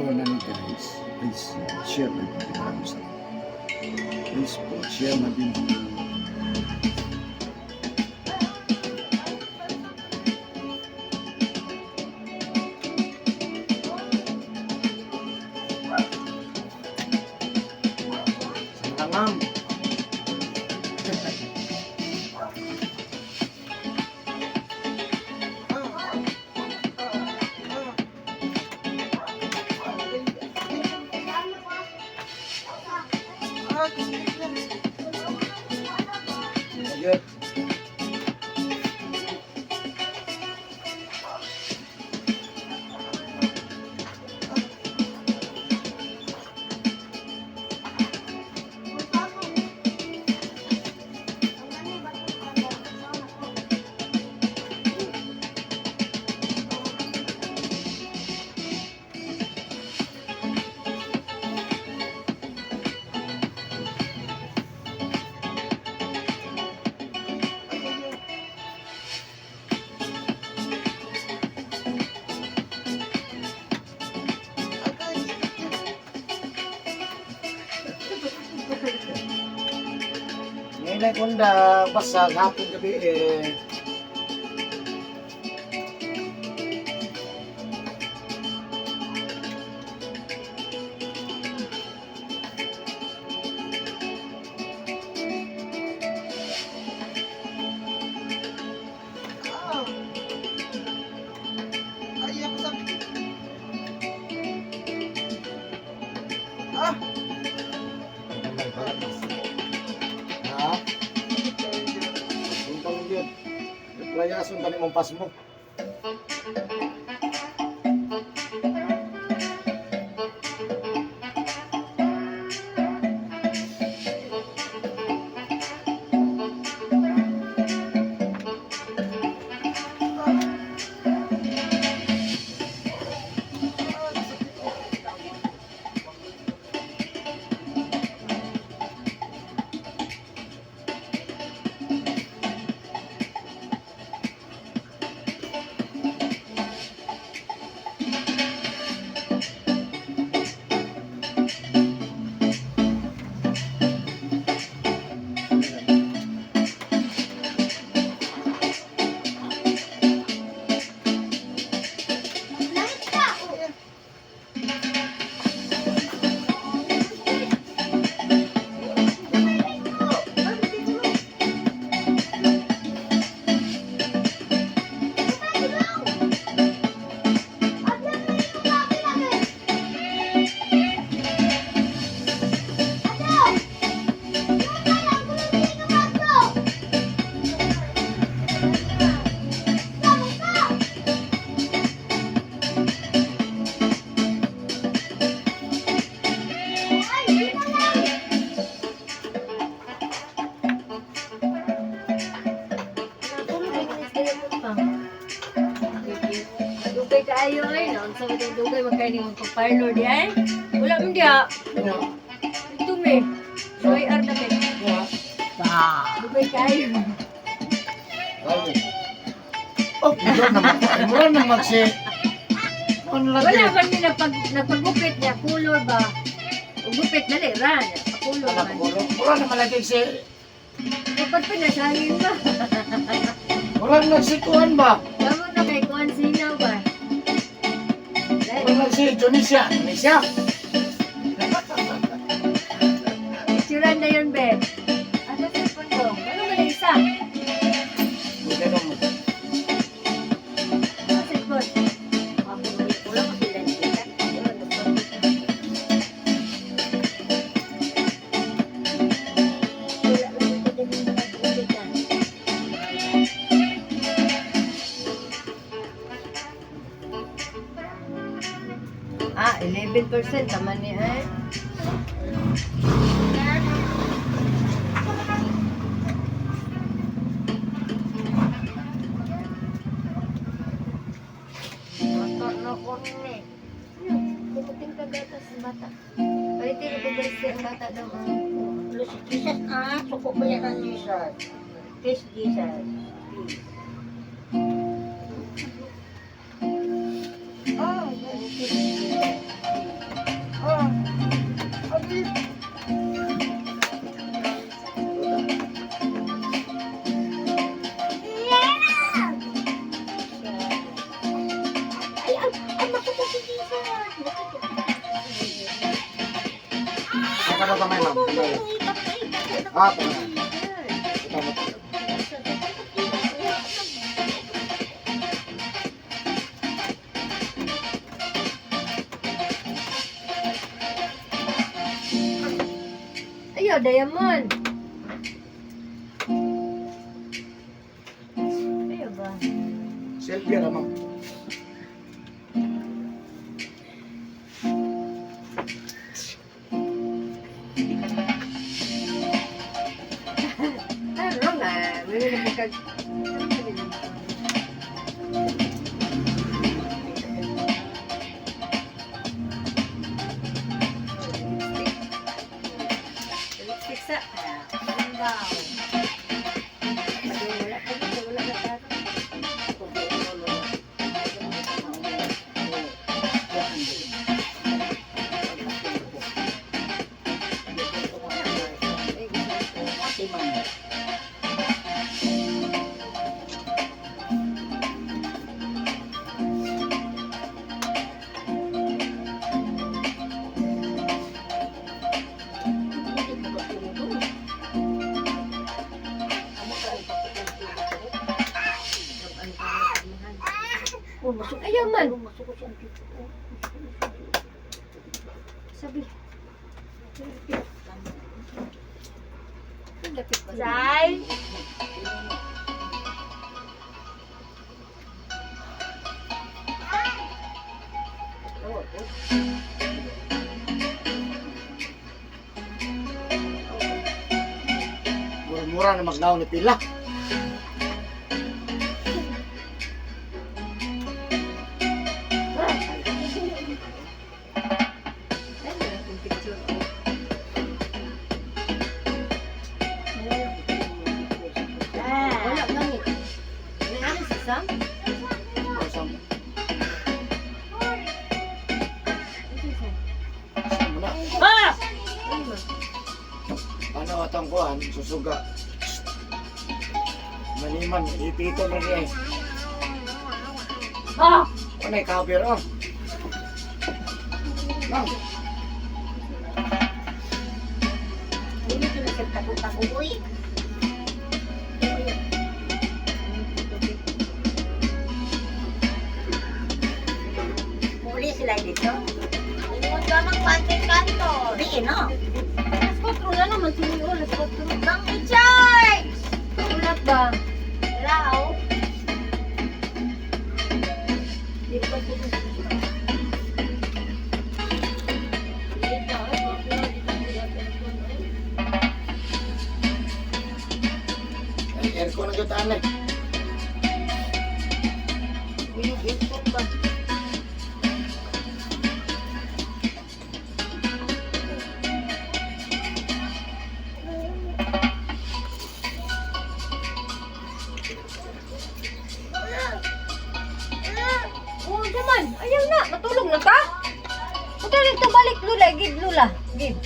Po na ni, guys. Please share my video. Maraming salamat. Please po, share my video. Sangangam. Sige. Ngayon ay kunda basag hapon gabi eh. Ay, ako sa. Ah! Ha? Punta lang yun. Replayason tani mong pasmo. Dugay kaayo ay, no? Sa mga dugay magkaini mong pag-parlor di ay. Wala man diha. Ano? Ito me. Soy ar na me. Ah. Dugay kaayo. Ay. Oh, mura naman. Ay, mura naman si. Ano lagi? Wala man mi nagpagupit niya color ba. Ug gupit dali ra niya. Pakulor Wala man. pa kulo. Mura naman lagi si. Kapag pinasangin ba? Mura lang si kuan ba? Kamo na kay kuan sinaw ba? Mura lang si Indonesia. Indonesia. Picturean na yun, be. Asa cellphone ko? Ano ba na isa? Bukan mo. Asa cellphone? Wala ko sila dito. Wala lang ito din yung nag-ulit na. Ah, 11% tama ni eh. Bata na ko ni. Puputing ka gatas ang bata. Palitin ko ba ang bata daw? Lo si Jesus ah, suko ba yan ang Jesus? Kiss Jesus. Please. Oh, kiss Jesus. ka pa kamay, ma'am. Kamay. Ah, tama. Ito mo tayo. Ayaw, diamond. Ayaw ba? Selfie ra, ma'am. Ano nga? May mga kag... Lipstick sa... Wow. Wala pa dito, wala na tayo. Ayaw man. Sabi. Ang lapit ba? Zay? Mura-mura na magnaw ni pila. Ay, meron akong picture. Wala lang eh. Ano si Sam? Sam. Ano si Sam? Sam na. Ah! Ano ba? Ano atong kuan? Susuga. Maniman, ipito na niya eh. Ah! Ano cover oh. Ma'am, Hindi ko na siya tago-tago, uy. Muli sila dito. Ingon ka magpantin-kanto. Di, no? Alas 4 na naman, siniyo. Alas 4. Bang i-charge! Ulat ba? Raw. Di ba ito? ay, aircon na kita eh. Yung aircon ba? Oh, naman. Ayaw na. Matulog na ka? Matulog ka. Balik, Lula. Give, Lula. Give.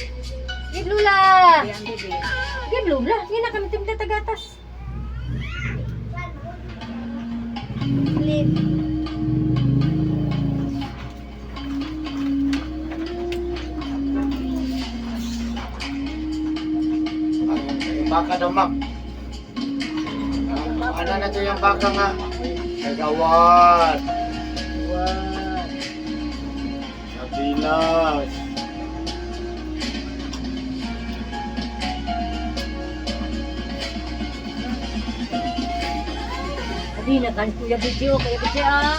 Give, Lula. Yan, bebe. Give, Lula. Sige na kami timda tagatas. Sleep. Ang yung baka daw, ma'am. Ah, ano na to yung baka nga? Kagawad. Wow. Sabilas. Abi na kan Kuya Video, Kuya Video ah.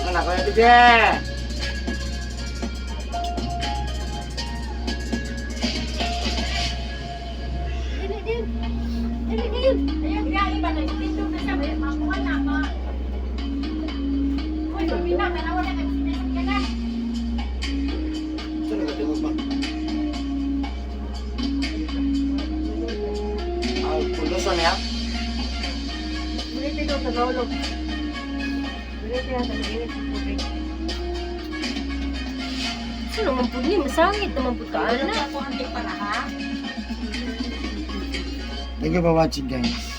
Ano Kuya Bide? Dili din. Dili din. Ayun, biyahe ba na? Tindog na siya. Makuha na ba? Uy, pamina. Tanawa na kag sinasakyanan. Ito nagatingog ba? Ah, pulusan niya? Ulitin ko sa gaulog. Ulitin natin init sa tubig. Sino man pud ni masangit naman pud ka ana. Ako ang para ha? Thank you for watching, guys.